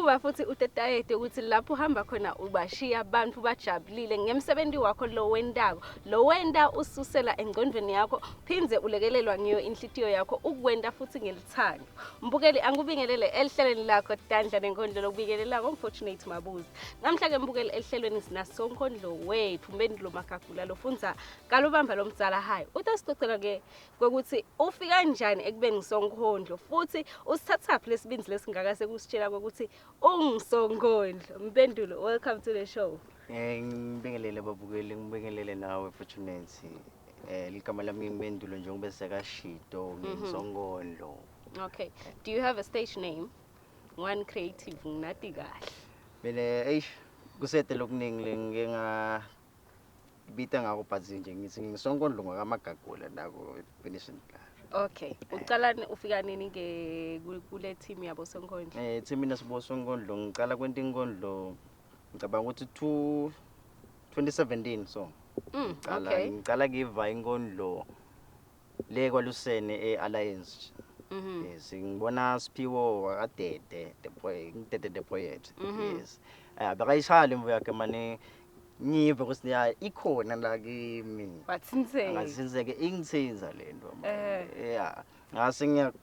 Kuba futhi utetayete ukuthi lapho uhamba khona ubashiya abantu bajabulile ngemsebenzi wakho lo wendako. Lo wenda ususela engcondweni yakho phindze ulekelelwa ngiyo inhlitiyo yakho ukwenda futhi ngelithando. Mbukeli angubingelele elihlelweni lakho Tandla nenkondlo lokubingelela ngomfortunate Mabuza. Namhla ke mbukeli elihlelweni sinasonkondlo wethu Mpendulo Magagula lofundza kalubamba lomdzala hayi. Utasicocela ke kokuthi ufika kanjani ekubeni ngisonkondlo futhi usithathaphi lesibindi lesingaka sekusitshela kokuthi ungisonkondlo. Mpendulo, welcome to the show. Ngibingelele babukeli, ngibingelele nawe Fortunate. Ligama lami ngiMpendulo njengoba sekashito ngisonkondlo. Okay. Do you have a stage name? One creative nginati kahle. Mina eish kusete lokuningi lengike nga bita ngako but nje ngithi ngisonkondlo ngakaMagagula nako finishing class. Okay. Ucala ufika nini ke kule team yabo sonkondlo? Team mina sibo sonkondlo ngicala kwenta inkondlo ngicabanga ukuthi 2 2017 so. Ngicala ngicala ngiva inkondlo le kwalusene e-Alliance. Yes, ngibona Siphiwo wakadede the boy, ngidede the poet. Yes. Bekayishaya lemvo yakhe mane ngive ukuthi ya ikhona la kimi. Wathintseka. Ngathintseke ingithinza lento manje. Yeah. Ngase ngiya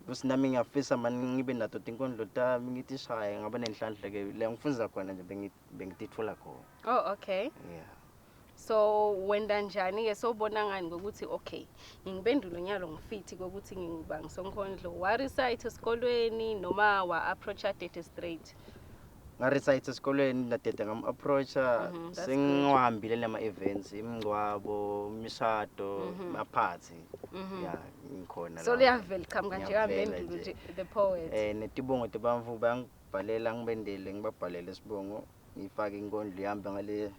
kusi nami ngiyafisa mani ngibe nato tinkondlo tami ngitishaye ngaba nenhlanhla ke la ngifunza khona nje bengititfola khona. Oh okay. Yeah. So wenda njani ke sobona ngani ngokuthi okay ngingibendulo nyalo ngifithi kokuthi ngiba ngisonkondlo wa recite esikolweni noma wa approacha date straight? Nga recite esikolweni nadede ngam approacha That's sengihambile nama events imingcwabo imishado maphathi yeah ngikhona So lapho. liyavela qhamuka nje Ngiyavela kaMpendulo nje. nje the poet. Netibongo tebantfu bayangibhalela ngibendele ngibabhalele isibongo ngifake inkondlo ihambe ngale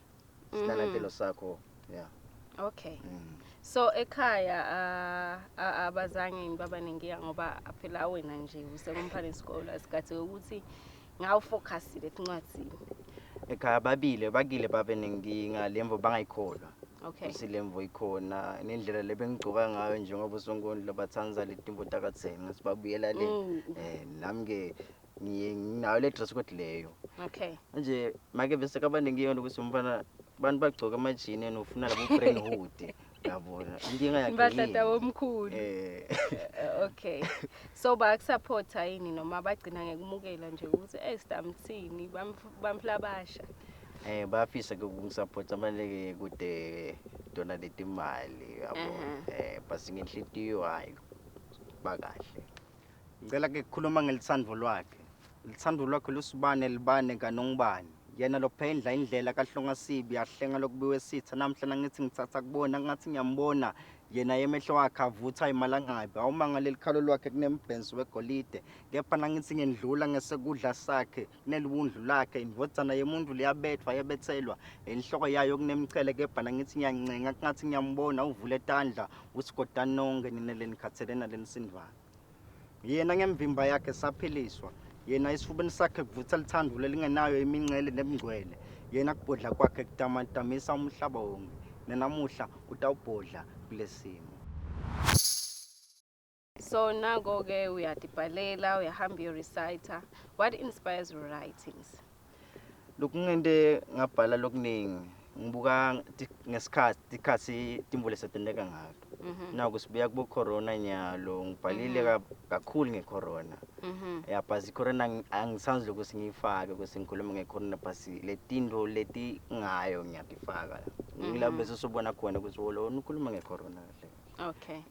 sinanatelo sakho yeah. Okay. So ekhaya abazange baba nenkinga ngoba phela wena nje usengumphana isikolo asikhathi ukuthi ngawufocusile etincwadzini. Ekhaya babile bakile babe nenkinga lemvo bangayikholwa. Okay. Ukuthi lemvo ikhona nendlela lebengigcoka ngayo njengoba sonkondlo bathandza letimvo takadzeni ngathi babuyela le. Nami ke ngiye nginayo le dress code leyo. Okay. Manje make bese kabanenkinga lokuthi umfana bantu bagcoka amajini yena ufuna labo brand hood. Yabona inkinga yakhe Impahla yini? tawomkhulu. Okay. So bayakusupporta yini noma bagcina ngekumukela nje ukuthi stamthini bamflabasha. Bayafisa ke ukungisupporta manje ke kude dona letimali yabo. Basi ngenhlitiyo hayi bakahle. Ngicela ke ukukhuluma ngelithando lwakhe. Lithando lwakhe lusibane libane kanongibani. Yena lophendla indlela kahlonga sibi ahlenga lokubiwe sitha namhla nangithi ngithatha kubona ngathi ngiyambona yena emehlo wakhe avutha imalangabi awumanga lelikhalo lwakhe kunembhenso wegolide kepha nangithi ngendlula ngesekudla sakhe kuneliwundlu lakhe indvodzana yemuntu liyabethwa yebethelwa enhloko yayo kunemchele kepha nangithi ngiyancenga kungathi ngiyambona uvule tandla usigodani nonke nine lenikhathele nalenisindvana yena ngemvimba yakhe saphiliswa yena esifubeni sakhe kuvutha lithando lelingenayo imincele nebungcwele yena kubhodla kwakhe kutamatamisa umhlaba wonke nanamuhla utawubhodla kulesimo. So nako ke uyatibhalela uyahamba uyoreciter. What inspires your writings? Lokungente ngabhala lokuningi ngibuka ngesikhathi tikhathi timvo lesetenteka ngato. Naku sibuya kubo corona nyalo ngibhalile kakhulu ngecorona. Ya basi corona angisanzi lokuthi ngiyifake ukuthi ngikhulume ngecorona basi letinto leti ngayo ngiyatifaka. Ngila bese sobona khona ukuthi lo ukhuluma ngecorona kahle. Okay.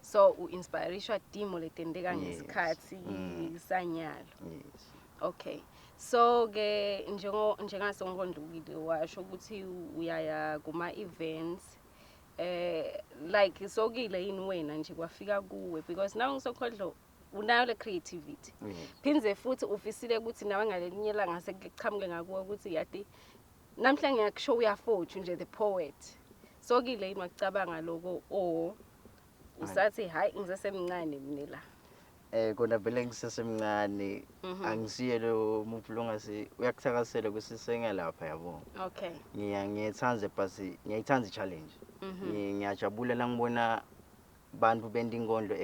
So uinspirishwa timo letenteka ngesikhathi sanyalo. Yes. Okay. So ke njengo njengasonkondlukile washo ukuthi uyaya kuma events like sokile yini wena nje kwafika kuwe because now ngisonkondlo unayo le creativity. Phindze futhi ufisile ukuthi nawe ngalelinye ilanga sekuqhamuke ngakuwe ukuthi yati namhla ngiyakusho uyafortune nje the poet. Sokile yini wacabanga lokho o usathi hayi ngisesemncane mina la. Kona vele ngisesemncane angisiye lo muntu longase uyakuthakasela ukuthi sengalapha yabo. Okay. Ngiyayithanda basi ngiyayithanda i-challenge. Ngiyajabula la ngibona bantu benta inkondlo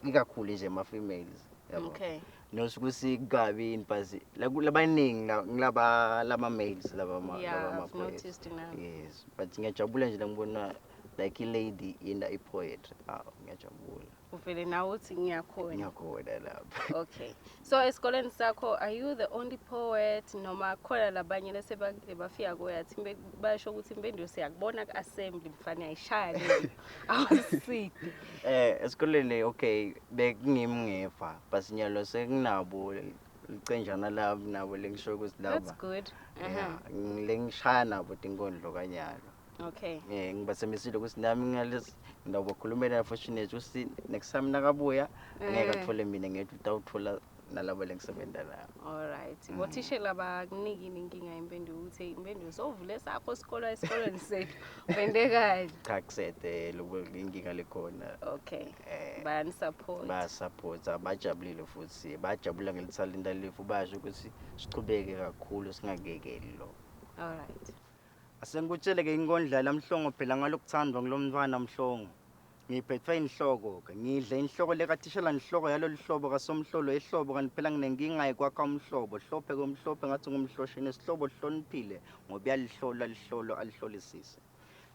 ikakhulu nje ama females yabo. Okay. Nosukuthi kukabi yini, but labaningi ngilaba lama males laba Yeah, laba I've ma-poets. noticed now. Yes, but ngiyajabula nje ngibona like i-lady yenda i-poetry. Ah, ngiyajabula. Uvele nawe uthi ngiyakhona. Ngiyakhona lapha. Okay, so esikoleni sakho, are you the only poet noma khona labanye lesebake bafika kuyathi basho ukuthi impendulo siyakubona ku-assembly, mfana, ayishaya leyo, awusidi? Esikoleni, okay, bekungimi ngefa, but nyalo sekunabo licenjana lami nabo lengisho ukuthi That's laba good. Yeah, lengishaya nabo tinkondlo kanyalo. Ngibathembisile ukuthi nami ngalesi ngidawubakhulumela, fortunate ukuthi next time nakabuya angeke athole mina ngedwa, utawuthola nalabo lengisebenza nabo. Alright, bothishela bakunikile inkinga impendulo ukuthi impendulo sowuvule sakho isikolo esikolweni sethu, wende kahle? Cha, kusede lobo inkinga lekhona. Bayanisupport? Bayasupporta, bajabulile futhi bajabula ngelithalenta lethu, basho ukuthi sichubeke kakhulu, singakekeli lo. Alright. Asengikutshele-ke inkondla lamhlongo phela ngalokuthandwa ngulomntwana Mhlongo. Ngiphethwe inhloko-ke, ngidle inhloko lekathishela nhloko yalolu hlobo kasomhlolo ehlobo, kanti phela nginenkinga yekwakha umhlobo hlophe komhlophe ngathi ngumhloshini sihlobo hloniphile ngoba uyalihlola lihlolo alihlolisise.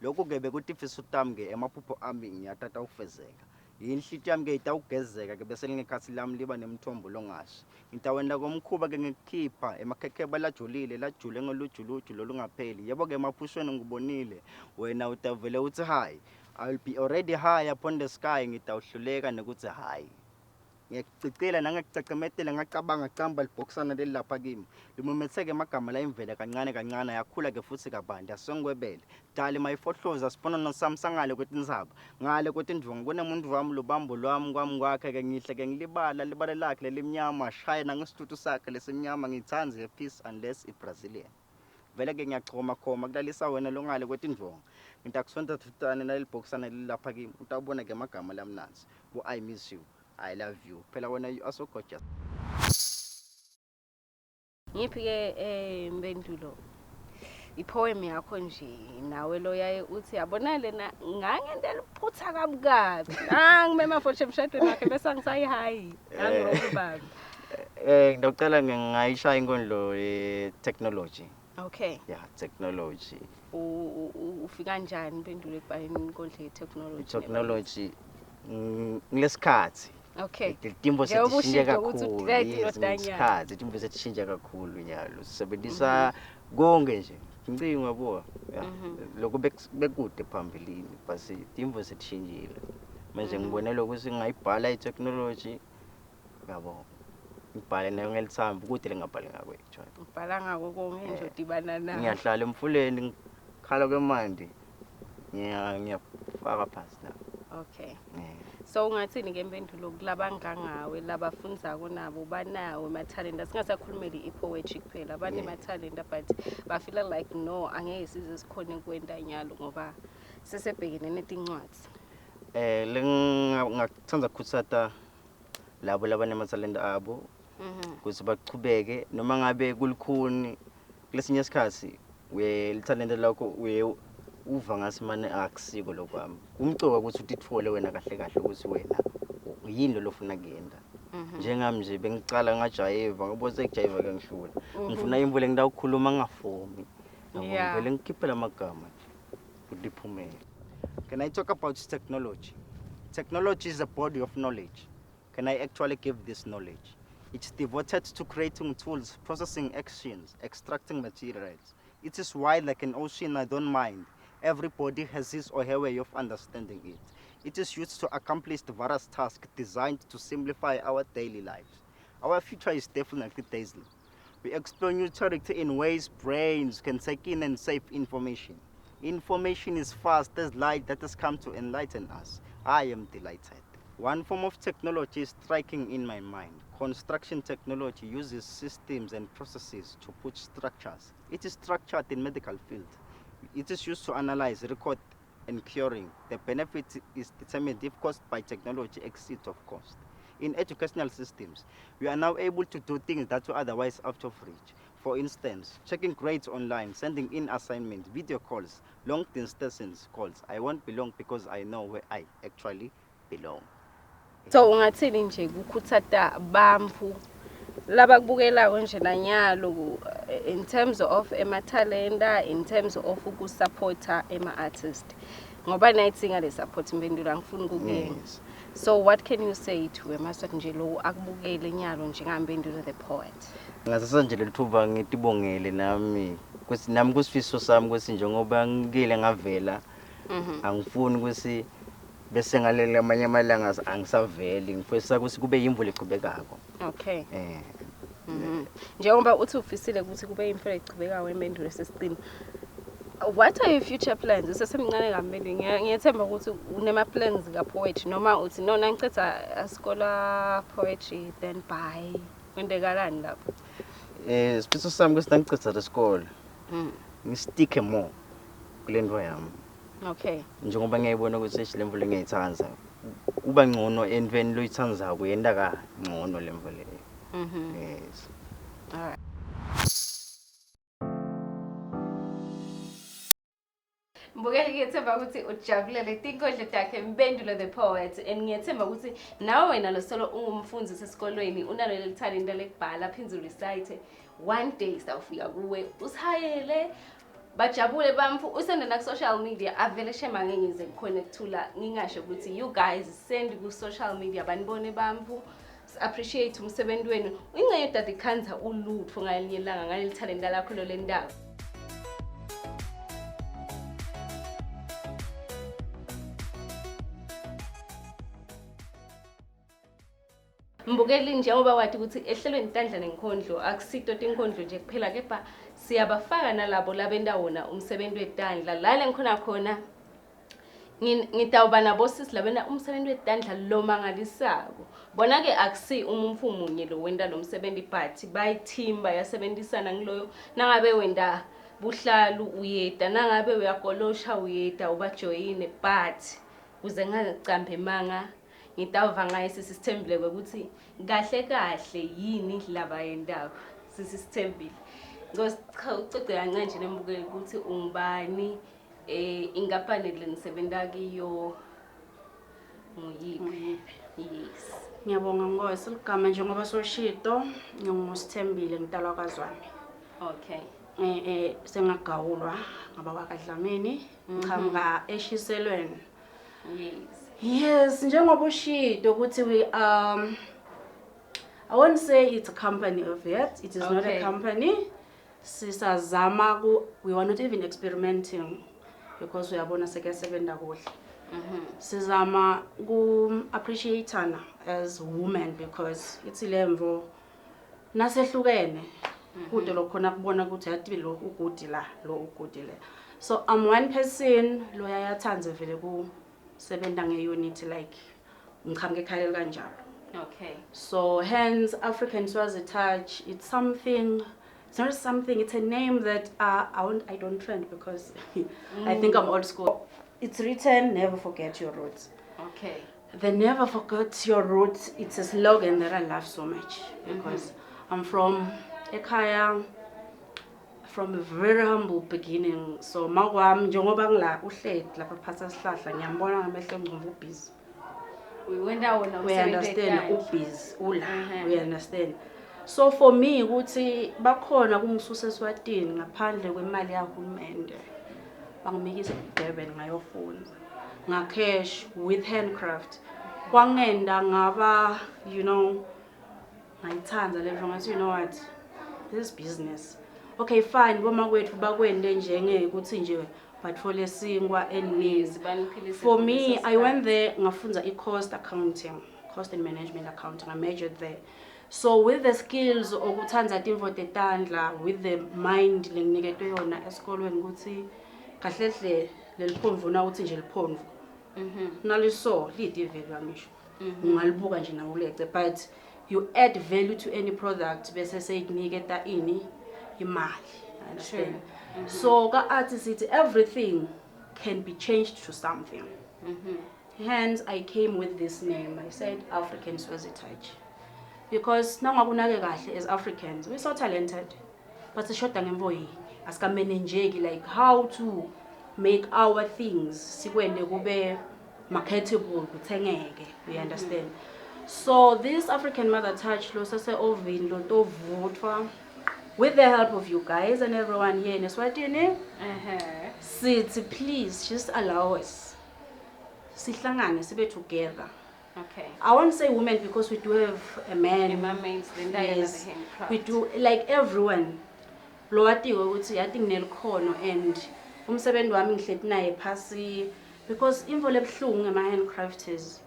Lokhu-ke bekutifiso tami-ke, emaphupho ami ngiyatata ukufezeka. Inhlitiyo yami-ke itawugezeka-ke bese lingekhathi lami liba nemthombo longashi. Ngitawenda komkhuba-ke ngikukhipha emakhekheba lajulile lajule ngolujuluju lolungapheli. Yebo-ke emaphushweni ngibonile wena utavele uthi hi. I will be already high upon the sky, ngitawuhluleka nokuthi hayi. Ngiyacicela nangekucacemetela ngacabanga camba libhokisana leli lapha kimi. Limumetheke amagama la imvela kancane kancane yakhula-ke futhi kabanti asengwebele. Dali mayifohloza siponono sami sangale kwetintsaba. Ngale kwetindvonga kunemuntu wami lubambo lwami kwami kwakhe-ke ngihle ke ngilibala libala lakhe lelimnyama shaya nangesitutu sakhe lesimnyama ngithandze peace unless i-Brazilian. Vele ke ngiyachoma khoma kulalisa wena longale kwetindvonga. Ngitakusonta thutane naleli bhokisana lelilapha kimi utawubona ke amagama lamnandzi. Bo I miss you, I love you. Phela wena you are so gorgeous. Ngiphi-ke mpendulo ipoem yakho nje nawe loyaye uthi yabona lena ngangentela uphutha kabukabi angimema for emshadweni wakhe bese angisayihayi ngangirokubamba? Ngidocela ngingayishaya inkondlo ye-technology. Yeah, technology. Ufika njani impendulo ekubhaleni inkondlo ye-technology? I-technology ngilesikhathi. Timbo Njengoba setishintshe ushilo ukuthi kakhulu. utrend Yes, indodanyana. ngesikhathi timbo setishintshe kakhulu nyalo. Sisebenzisa konke nje. Incingo yabo. Yeah. Lokho bekude phambilini, but timbo setishintshile. Manje ngibone lokuthi ngingayibhala i-technology yabo. Ngibhale nayo ngelithambo kude lengabhali ngako actually. Ubhala ngako konke nje udibana nayo. Ngiyahlala emfuleni ngikhala kwemandi. Ngiyafaka phansi la. So ungathini ke impendulo kulabangangawe labafundzako nabo banawo emathalenta, singasakhulumeli i-poetry kuphela, banemathalenta but bafeel like no, angeke size sikhone kwenta nyalo ngoba sesebhekene netincwadzi? Lengakuthanda ukukhutsata labo labanemathalenta abo ukuthi bachubeke noma ngabe kulikhuni kulesinye isikhathi uye lithalente lakho uye uva ngasi mane akusiko lokwami. Kumcoka ukuthi utitfole wena kahle kahle ukuthi wena yini lo lofuna kuyenta. Njengami nje bengicala ngajayiva ngoba sekujayiva ke ngihlula. Ngifuna imvula ngidawukhuluma ngingafomi. Yabo, ngivele ngikhiphe lamagama nje ukuthi liphumele. Can I talk about technology? Technology is a body of knowledge. Can I actually give this knowledge? It's devoted to creating tools, processing actions, extracting materials. It is wide like an ocean, I don't mind. Everybody has his or her way of understanding it. It is used to accomplish the various tasks designed to simplify our daily lives. Our future is definitely dazzling. We explore new territory in ways brains can take in and save information. Information is fast as light that has come to enlighten us. I am delighted. One form of technology is striking in my mind. Construction technology uses systems and processes to put structures. It is structured in medical field. It is used to analyze, record, and curing. The benefit is determined if caused by technology exceeds of cost. In educational systems, we are now able to do things that were otherwise out of reach. For instance, checking grades online, sending in assignments, video calls, long distance calls. I won't belong because I know where I actually belong. So ungathini nje kukhuthata bantfu Labakubukelako nje nanyalo in terms of emathalenta, in terms of ukusupporta ema-artist, ngoba nayidzinga le support impendulo, angifuni ukukuyena. Yes. So what can you say to emaswati nje lo akubukele nyalo njengaMpendulo the poet? Ngasasa nje lelithuba ngitibongele nami kuthi nami kusifiso sami ukuthi njengoba ngikile ngavela, angifuni ukuthi bese ngalele amanye amalanga angisaveli, ngifisa ukuthi kube yimvo lechubekako. Okay. Eh. Njengoba uthi ufisile ukuthi kube imfelo echubekayo impendulo sesicini, what are your future plans? Usesemncane kaMpendulo, ngiyethemba ukuthi unema-plans ka-poetry, noma uthi no, nangiceda askola poetry then bye, kwentekalani lapho? Sifiso sami ukuthi nangiceda lesikole ngisticke more kule nto yami. Njengoba ngiyayibona ukuthi eish, le mvo le ngiyayithanda, kuba ngcono entweni loyithandzako, yenta kangcono le mvo leyo. Yes. Alright. Mbukeli, ngiyethemba ukuthi ujabulele tinkondlo takhe Mpendulo the poet, and ngiyethemba ukuthi nawe wena losolo ungumfundi sesikolweni unalo leli talent lekubhala phindze urecite, one day sawufika kuwe usihayele bajabule bamfu usende na ku-social media avele shema. Ngeke ngize ngikhone kuthula ngingasho ukuthi you guys send ku-social media banibone bamfu, appreciate umsebenzi wenu. Ingcenye dade ikhanza ulutho ngalinye ilanga ngaleli talenta lakho lo lendaba. Mbukeli, njengoba wathi ukuthi ehlelweni Tandla Nenkhondlo akusito tinkhondlo nje kuphela, kepha siyabafaka nalabo labenta wona umsebenzi wetandla. La lengikhona khona ngitawuba nabo sisi labena umsebenzi wetandla lomangalisako. Bona-ke akusi umuntfu munye lo wenta lo msebenzi, but bayithimba bayasebenzisana ngiloyo. Nangabe wenta buhlalu uyeda, nangabe uyagolosha uyeda, ubajoyine. But kuze ngingacambi emanga, ngitawuva ngaye sisi Sithembile kwekuthi kahle kahle yini labayentako. Sisi Sithembile, ucoce kancane nje nembukeli ukuthi ungubani, inkampani lenisebenta kiyo nguyiphi? Nguyiphi? Yes. Ngiyabonga Nkosi. Ligama njengoba soshito, nginguSithembile, ngitalwa kaZwane. Sengagawulwa ngaba wakadlamini, ngichamuka eshiselweni. Yes, njengoba ushito ukuthi we I won't say it's a company of yet. It is not a company. Sisazama ku we are not even experimenting because uyabona sekuyasebenza kuhle. Sizama ku appreciateana as women because ithi lemvo nasehlukene kude lokhona kubona ukuthi yathi lo ugudi la, lo ugudi le. So I'm one person lo yayathanze vele ku sebenza ngeunity, like ngiqhamuka ekhaya kanjalo. So hence African Swazi Touch, it's something, it's not something, it's a name that I don't trend because I think I'm old school. It's written, never forget your roots. The never forget your roots, it's a slogan that I love so much because I'm from ekhaya, from a very humble beginning. So makwami njengoba ngila uhleli lapha phansi sihlahla, ngiyambona ngamehlo engcomba ubusy. Wenta wona We umsebenzi understand. wetandla. Ubusy ula. We understand. So for me ukuthi bakhona kungisusa eSwatini ngaphandle kwemali yahulumende, bangimikisa eDurban, ngayofunda ngacash with handcraft, kwangenda ngaba ngayithanda le nto, ngathi, you know what, this is business. Okay, fine, bomakwethu bakwende njengekuthi nje bathole sinkwa eningi. Yes, baniphilise For me, kuleso I went sikhathi. there ngafunda i-cost accounting, cost and management accounting. I majored there. So with the skills okuthanda timvo tetandla, with the mind lenginiketwe yona esikolweni ukuthi kahle hle leliphomvu na uthi nje liphomvu naliso liyide value, angisho ungalibuka nje nawulece, but you add value to any product bese seyikuniketa ini, imali, understand? So ka-art sithi everything can be changed to something. Hence I came with this name. I said African Swazi Touch because nangakunake kahle, as Africans we're so talented, but sishoda ngemvo yinye, asikamenenjeki like how to make our things sikwende kube marketable, kuthengeke, we understand? So this African Mother Touch lo sase oven lo tovuthwa with the help of you guys and everyone here in Eswatini. Sithi please just allow us sihlangane sibe together. Okay. I won't say women because we do have a man. Ema-males lentayela Yes. the handcraft. We do like everyone. Lo watiko ukuthi yathi nginelikhono and umsebenzi wami ngihleti naye phasi because imvo lebuhlungu ngema handcrafters.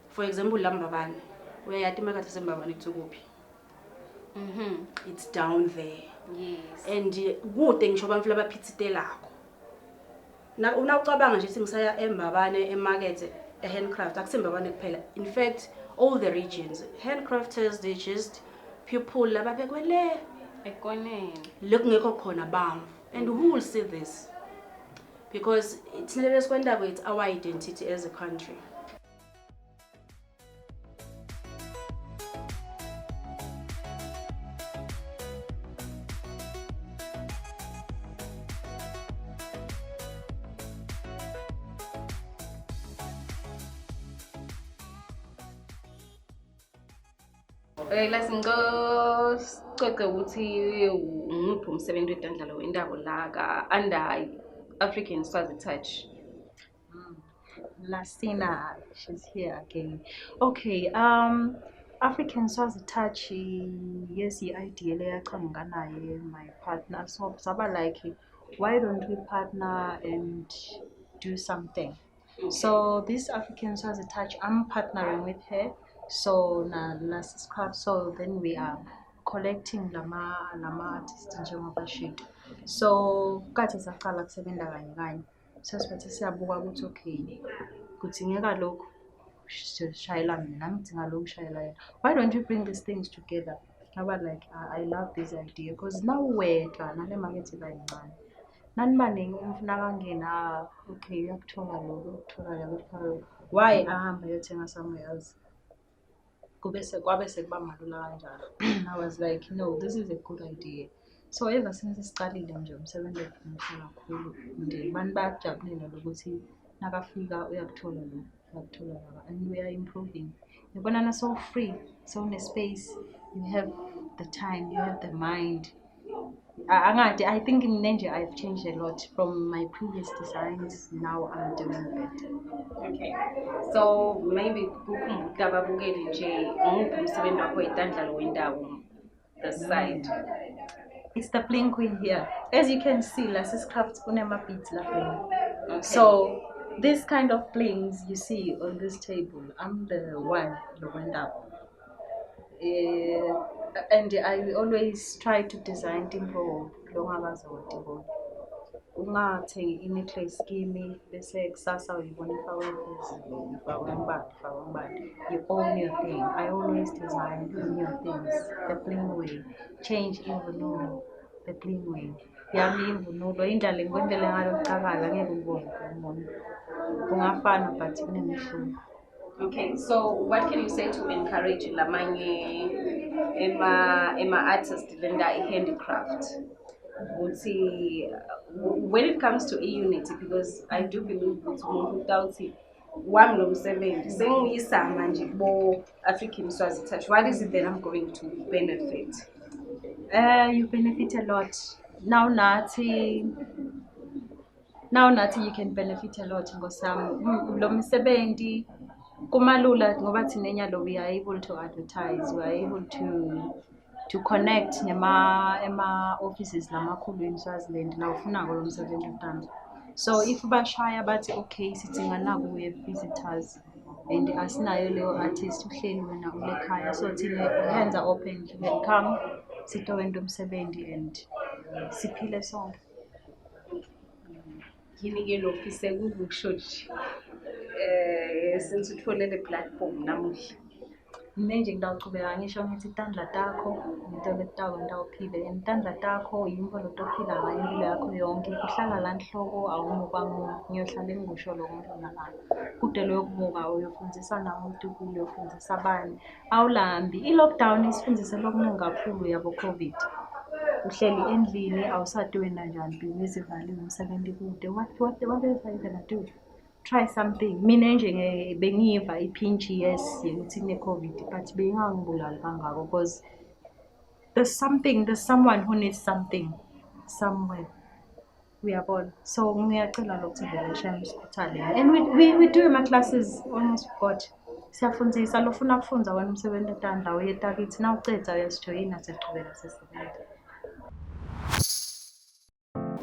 For example lambabane. Uyayati makathe sembabane kuthi kuphi? It's down there. Yes. And kude ngisho abantu labaphithitelako. Na unawucabanga nje ukuthi ngisaya eMbabane emarket e-handcraft akusimbabane kuphela. In fact all the regions handcrafters, they just people lababekwe le Ekoneni. lekungekho khona bamvu. And who will see this? Because thina lesikwentako, it's our identity as a country. La sicoce ukuthi nguphi umsebenzi wetandla lo wendako la ka under African Swazi Touch. Lasina, she's here again. Okay, African Swazi Touch, yes, i-idea leyaqhamuka naye my partner. So saba like, why don't we partner and do something? So this African Swazi Touch, I'm partnering with her. So na Lasis Craft, so then we are collecting lama artists njengoba shito. So kathi saqala kusebenza kanye kanye. So sibethe siyabuka ukuthi okay, kudingeka lokhu shayela mina, nami ngidinga lokhu shayela yena. Why don't you bring these things together? Ngaba like I love this idea because now wedwa nale market iba yincane. Nani baningi umfuna kangena, okay, uyakuthola lokhu, uyakuthola lokhu, uyakuthola lokhu. Why ahamba ayothenga somewhere else? Kube kwabe sekuba malula kanjalo. I was like, no, this is a good idea. So ever since siqalile nje umsebenzi wethu muhle kakhulu nje, abantu bayakujabulela lokuthi nakafika uyakuthola lokhu, uyakuthola lokhu, and we are improving. Yabona na so free, so ne space, you have the time, you have the mind. Angadi, I think mina nje I've changed a lot from my previous designs. Now I'm doing better. Okay. So maybe kukhumbuta ababukeli nje nguphi umsebenzi wakho wetandla lo wendawo the side. It's the bling queen here. As you can see, Lasis Craft unema beads la bling. Okay. So this kind of blings you see on this table, I'm the one the went up. And I always try to design timbo longakaze watibona. Ungathengi i-necklace kimi bese kusasa uyibona ifakwe phezulu, ifakwe umbala, ifakwe umbala. You own your thing. I always design new things, the bling way. Change imvunulo, the bling way. Yami imvunulo, indlela engikwenzele ngayo kucakala ngeke ubone umuntu. Kungafana but kunemehluko. Okay, so what can you say to encourage lamanye ema artists lenda i-handicraft? Ukuthi when it comes to e-unity, because I do believe ukuthi umuntu utawuthi wami lo msebenzi sengiyisa manje kubo African Swazi Touch, what is it that I'm going to benefit? You benefit a lot. Now nathi you can benefit a lot ngosami lo msebenzi kumalula ngoba thina enyalo we are able to advertise, we are able to connect nema ema offices lamakhulu in Swaziland la ufunako lo msebenzi utanda. So if bashaya bathi okay sidinga naku, we have visitors and asinayo leyo artist, uhleli wena ulekhaya, so thina hands are open, you can come sitowenta umsebenzi and siphile sonke. Yini ke lo ofise kukusho nje since uthole le platform namuhla? Mina nje ngitawuchubeka ngisho ngithi tandla takho into letako ngitawuphile, and tandla takho yintfo lotophila ngayo impilo yakho yonke. Kuhlala la nhloko awumukwa muntu, ngiyohlale ngikusho lokho ngihlala kude loyokubuka uyofundzisa nawe utukulu, uyofundzisa abanye, awulambi. I-lockdown isifundise lokuningi kakhulu yabo COVID. Uhleli endlini awusati wena njani, ibhizinisi ivaliwe, umsebenzi kude. What else are you gonna do? try something. Mina nje bengiyiva i-pinch, yes, yokuthi kune-COVID, but beyingangibulali kangako because there's something, there's someone who needs something somewhere. Uyabona? So ngiyacela lokuthi vele shem sikhuthale. And we do ama-classes, almost forgot. Siyafundisa, lofuna kufundza wena umsebenzi wetandla uyeta kithi, nawucedza uyasijoyina, siyachubeka sisebenza.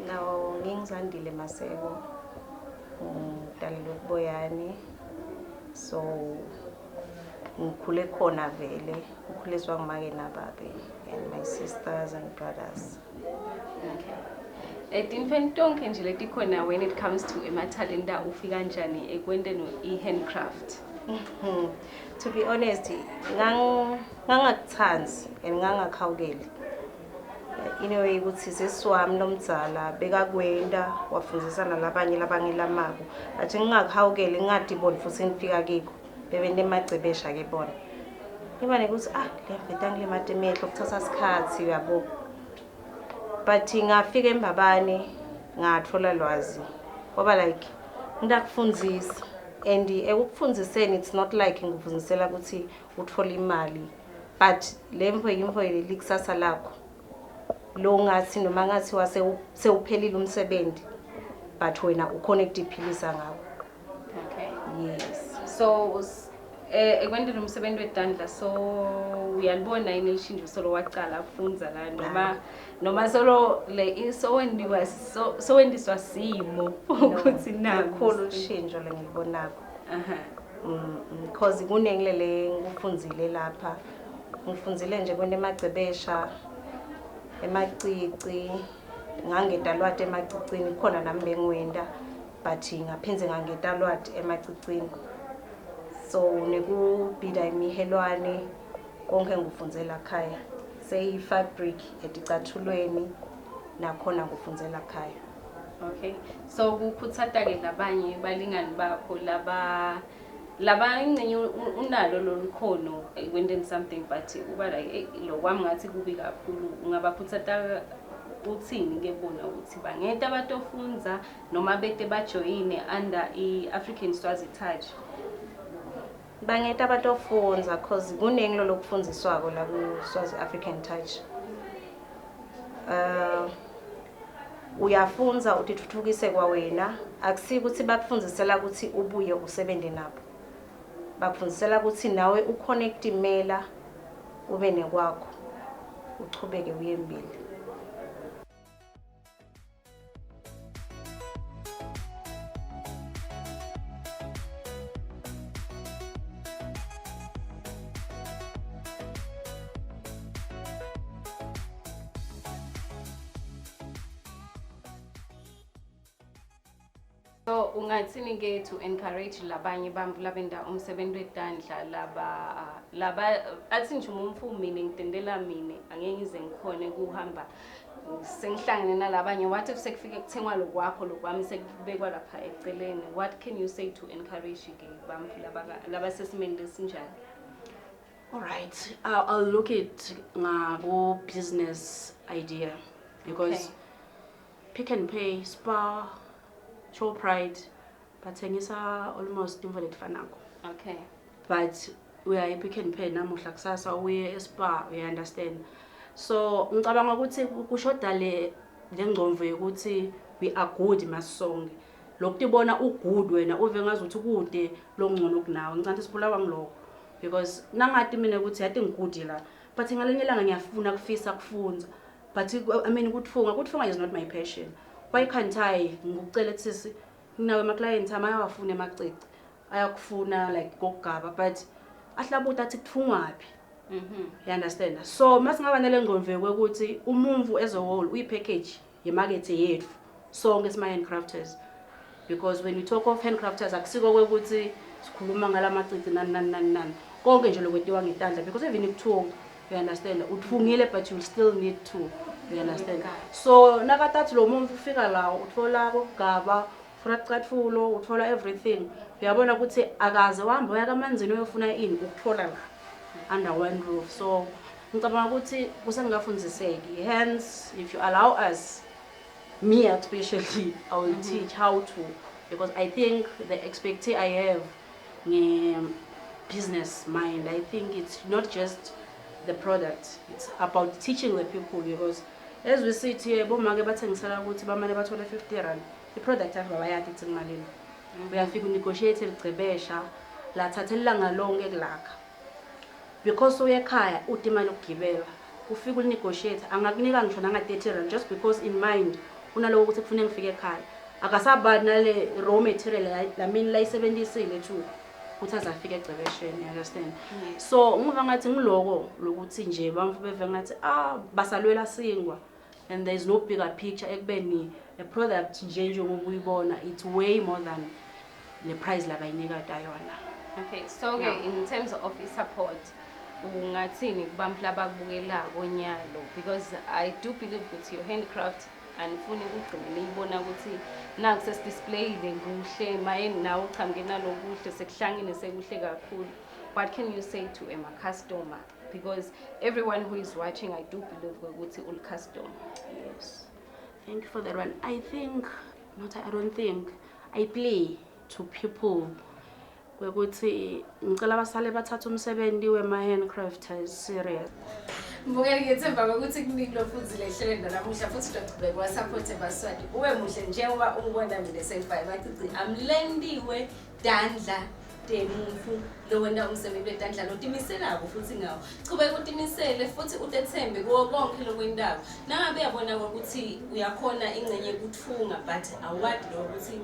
Nawo ngingizandile Maseko, ngidalelwe kuBoyane. So ngikhule khona vele, ngikhuliswa ngumake nababe and my sisters and brothers. Okay. Etintfweni tonke nje letikhona when it comes to emathalenta, ufika kanjani ekwenteni i-handcraft? To be honest, ngangakuthandi and ngangakhawukeli. In a way ukuthi sisi wami lomdzala bekakwenda, wafundzisa nalabanye labangelamako. But ngingakuhawukeli, ngingatiboni futhi ngifika kikho. Bebente emagcebesha ke bona. Ngiba nekuthi le mveta ngilimata emehlo, kuthatha isikhathi, uyabo. But ngafika eMbabane, ngathola lwazi. Kwaba like ngitakufundzisa, and ekukufundziseni it's not like ngikufundzisela ukuthi uthole imali, but le mfo yimfo likusasa lakho. Lo ngathi noma ngathi sewuphelile umsebenzi, but wena ukhona ukutiphilisa ngawo. Okay. Yes. So ekwenteni umsebenzi wetandla, so uyalibona yini lishintsho solo wacala kufundza la, noma solo le sowendiwa, so sowendiswa simo ukuthi naku Lukhulu ushintsho lengilibonako. Because kuningi lele ngikufundzile lapha. Ngifundzile nje kwenta emagcebesha, emacici, ngangeta lwati emacicini, khona nami bengiwenta, but ngaphindze ngangeta lwati emacicini. So nekubhida imihelwane konke ngikufundzela ekhaya. Seyi fabric eticathulweni nakhona ngikufundzela ekhaya. Okay. So kukhutsata ke labanye balingani bakho laba ingcenye unalo lolukhono ekwenteni something, but uba like, hey, lo kwami ngathi kubi kakhulu, ungabakhutsata uthini ke bona ukuthi bangeta batofundza noma bete bajoyine under i-African Swazi Touch? Bangeta batofundza, cause kuningi lo lokufundziswako la ku Swazi African Touch. Uyafundza utithuthukise kwawena, akusiko ukuthi bakufundzisela ukuthi ubuye usebente nabo. Bakufundzisela ukuthi nawe ukhone ukutimela, ube nekwakho, uchubeke uye embili. So ungathini ke to encourage labanye bantfu labenta umsebenzi wetandla, laba athi nje umfu mina ngitendela mina angeke ngize ngikhone kuhamba sengihlangene nalabanye, what if sekufike kuthengwa lokwakho lokwami sekubekwa lapha eceleni? What can you say to encourage ke bantfu labasesimeni lesinjani? All right, I'll look at ngabo business idea because Pick n Pay, Spar, Shoprite bathengisa almost intfo letifanako. But uya e-Pick n Pay namuhla, kusasa uye eSpar, you understand? So ngicabanga ukuthi kushoda le ngcondvo yokuthi we are good masonke. Lokutibona ugood wena uve ngazuthi kude lokungcono kunawe. Ngicabanga sibulawa ngilokho because nangati mina ukuthi yathi ngigood la, but ngalenye ilanga ngiyafuna kufisa kufundza, but I mean kutfunga is not my passion. Why can't I ngikucela sisi, nginawo ama-client ami ayawafuna emacici, ayakufuna like kokugaba, but ahlabuta athi kutfungwaphi? You understand? So masingaba nale ngcondvo yokuthi umumvu as a whole uyi-package yemakethe yethu sonke sima-handcrafters, because when we talk of handcrafters akusiko kwekuthi sikhuluma ngalamacici nani nani nani nani, konke nje lokwentiwa ngetandla, because even ikuthunga, you understand, uthungile but you still need to, you understand? So nakatathi lo muntu ufika la uthola kokugaba, uthola icathulo, uthola everything, uyabona ukuthi akaze wahamba uya kamanzini uyofuna ini, ukuthola la under one roof. So ngicabanga ukuthi kusengafundziseki. Hence if you allow us, me especially, I will teach how to Because I think the expertise I have nge-business mind, I think it's not just the product, it's about teaching the people. Because as we sit here, bomake bathengisela ukuthi bamane bathole 50 rand, i-product yakho babayadi ithi kumalini. Uyafika unegotiate ligcebesha lathatha ilanga lonke kulakha, because uye ekhaya ude imali yokugibela, ufike ulinegotiate, angakunika ngisho nanga-30 rand, just because in mind unaloko ukuthi kufuneka ngifike ekhaya. Akasabali nale raw material lamini layisebenzisile too ukuthi aze afike egcebesheni, you understand? So ngiva ngathi ngiloko lokuthi nje bamfu beve ngathi ah, basalwela singwa, and there is no bigger picture ekubeni a product nje njengoba uyibona, it's way more than le price labayinikata yona. Okay, so ke in terms of i-support, ungathini kubantu labakubukelako nyalo? Because I do believe ukuthi your handcraft anifuni kugcine niyibona ukuthi naku sesidisplayile kuhle, maye nawe uchamuke nalokuhle, sekuhlangene sekuhle kakhulu. What can you say to ema-customer? Because everyone who is watching, I do believe ukuthi uli-customer. Yes, thank you for that one. I think, not I don't think, I plea to people kwekuthi ngicela basale bathathe umsebenzi wema-handcrafters serious. Mbukeli, ngiyethemba ukuthi kuningi lofundzile ehlelweni lanamuhla, futhi utochubeka wasupporte Baswati. Ube muhle njengoba ungibona mina sengifake emacici amlendiwe dandla temuntfu lowenta umsebenzi wetandla lotimiselako, futhi ngawo chubeka utimisele futhi utethembe kuwo konke lokwentako. Nangabe uyabona ukuthi uyakhona ingcenye yekutfunga but awadi lokuthi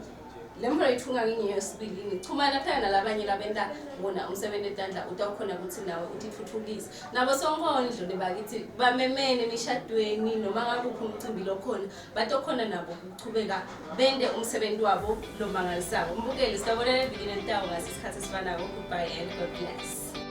le mfo loyitfunga ngingiyo sibilini, chumana phela nalabanye labenta wona umsebenzi wetandla, utawukhona ukuthi nawe utitfutfukise. Nabo sonkondlo nebakithi bamemene emishadweni noma ngakuphi umcimbi lokhona, batokhona nabo ukuchubeka bente umsebenzi wabo lomangalisako. Mbukeli, sitawubonana evikini elitawo ngasi isikhathi esifanako. Goodbye and God bless.